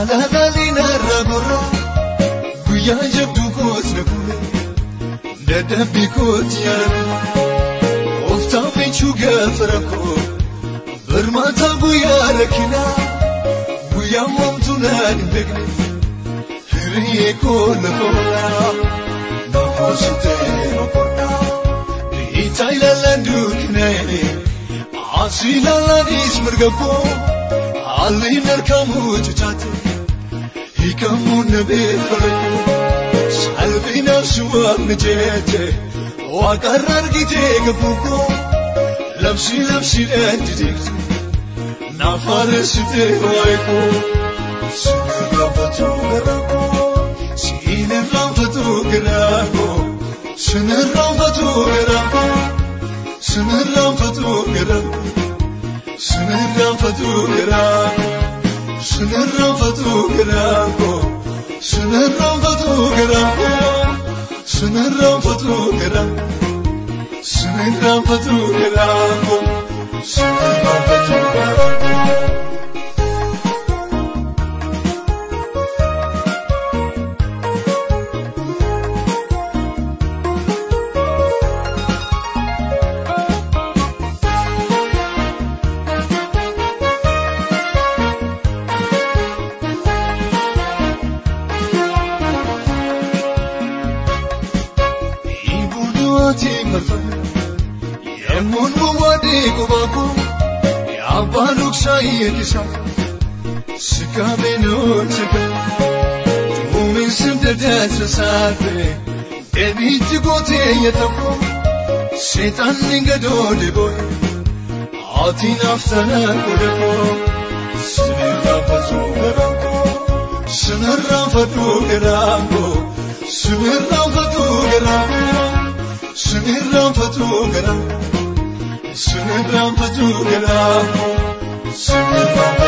Jaalalli narra gorra guyyaa jabduu koos na fuule dadhabbii kooti yaadame ooftaan michuu gaafa rakkoo birmaata guyyaa rakkinaa guyyaa moomtuu naan hin beekne hiriyyee koo lafa oolaa nafoositee boqonnaa dhiitaa ilaalaan dukkanaa'e asii ilaalanis mirga koo haalli narkamuu cucaate. Hiikamuun na beefalee salphinaaf si waamne jeete waaqarra argitee gabbuu labsi labsiidhaan dideegte naaf haaressitee waa'ee koo sinirraanfatuu garaa koo sinirraanfatuu garaa koo sinirraanfatuu garaa koo sinirraanfatuu garaa koo sinirraanfatuu garaa koo. Sinirraanfatuu garaa koo sinirraanfatuu garaa koo sinirraanfatuu garaa sinirraanfatuu garaa koo sinirraanfatuu garaa koo. Yemmuun waadee qubaakoo abbaan dhugsaa eegisaa si qabeen hojjeta duumessi dadaasa saate deebiitti gootee yaadakoo seexanni gadoo diboo ati naaf sana godhakoo sinirraanfatuu garaakoo sinirraanfatuu garaakoo sinirraanfatuu garaakoo sinirraanfatuu garaakoo. Sinirraanfatuu garaa koo sinirraanfatuu.